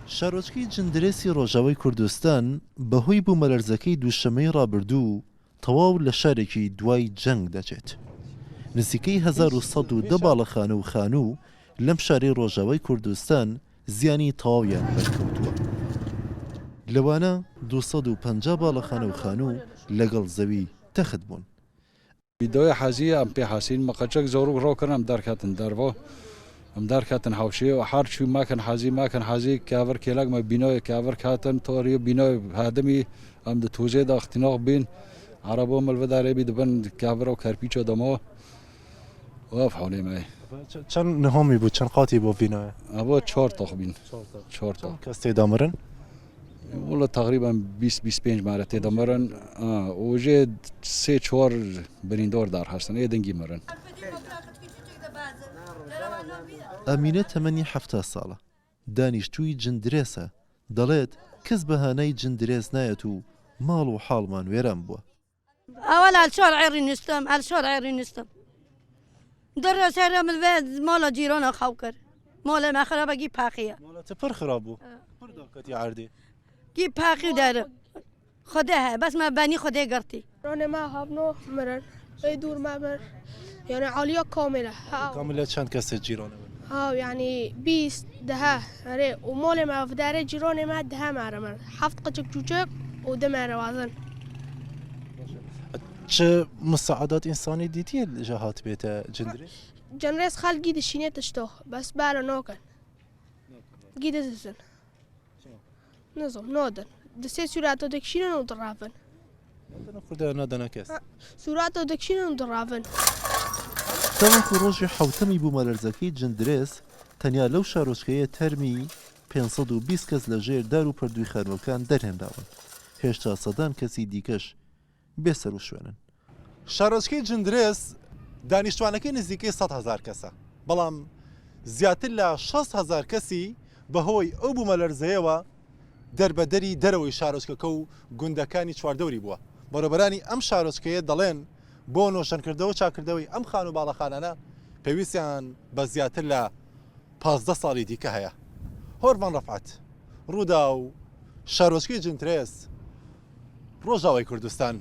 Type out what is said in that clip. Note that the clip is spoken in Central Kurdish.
شارۆچکەی جندرێسی ڕۆژاوای کوردستان بەهۆی بوومەلەرزەکەی دووشەممەی ڕابردوو تەواو لە شارێکی دوای جەنگ دەچێت. نزیکەی 1110 باڵەخانە و خانوو لەم شارەی ڕۆژاوای کوردستان زیانی تەواویان بەرکەوتووە. لەوانە 250 باڵەخانە و خانوو لەگەڵ زەوی تەخت بوون. دۆێ حەزیە ئەم پێ حەسین مقەچەک زۆروک ڕۆ کردن ئەم دەرکەتن دەرڤۆ ئەم دەرکەتن حەوشێ و حەر چوی مەکەن حەزی مەکەن حەزی کاڤر کێلەک مە بینۆێ کاڤر کاتن تۆریو بینۆێ هادمی ئەم د توزێ دا اختناق بین عەرەبۆ مل ڤدارێ بی دبن کاڤر و کەرپیچۆ دەمۆ وەف حۆلێ مەێ. چەند نهۆمی بوو چەند قاتی بۆ ڤینایە؟ ئەڤۆ چوار تاق بین چوار تاق. کەس تێدا مرن؟ وڵە تقریبا 20 25 مارە تێدا مرن وژێ سێ چوار بریندار دار هەستن ئێ دەنگی مرن. ئەمینە تەمەنی 70 ساڵە، دانیشتووی جندرێسە، دەڵێت، کەس بە هانای جندرێس نایەت و ماڵ و حاڵمان وێران بووە. ئەوەل ئەلشار عێڕی نستم ئەلشار عێڕی نستم دڕ سەر من و ماڵە جیرانە خەو کرد ماڵە مە خرابە گی پاقیە ماڵە تە پڕ خراب بوو پڕ داکەتی عەردێ گی پاقی و دەر خودێ هەیە بەس مە بەنی خودێ گڕتی. رانێ ما هابنۆ مرن ئەی دوور ما مر یعنی عالیە کاملە هاو کاملە چەند کەسە جیرانە بن؟ هاو یعنی 20 دها ئەرێ و مۆلێ ما ڤدارێ جیرانێ ما دها مارە مر حەفت قچک چوچک و دە مارە وازن. چ مساعدات ئینسانی دیتیە ژە هاتبێتە جندرێس؟ جندرێس خەلک گی دشینێ تشتۆ بەس بارە نۆکەن گی دزن. نزم نادەن دسێ سوراتۆ دەکشینن و دڕاڤن. خودایە نادەنە کەس. سوراتۆ دەکشینن و دڕاڤن. تاوەکو ڕۆژی حەوتەمی بوومەلەرزەکەی جندرێس، تەنیا لەو شارۆچکەیە تەرمی 520 کەس لە ژێر دار و پەردووی خانووەکان دەرهێنراون، هێشتا سەدان کەسی دیکەش بێسەروشوێنن. شارۆچکەی جندرێس دانیشتوانەکەی نزیکەی 100,000 کەسە، بەڵام زیاتر لە 60,000 کەسی بەهۆی ئەو بوومەلەرزەیەوە دەربەدەری دەرەوەی شارۆچکەکە و گوندەکانی چواردەوری بووە. بەڕێوەبەرانی ئەم شارۆچکەیە دەڵێن، بۆ نۆژەنکردنەوە و چاککردنەوەی ئەم خانوو و باڵەخانانە پێویستیان بە زیاتر لە 15 ساڵی دیکە هەیە. هۆرڤان ڕەفعەت، رووداو، شارۆچکەی جندرێس، ڕۆژاوای کوردستان.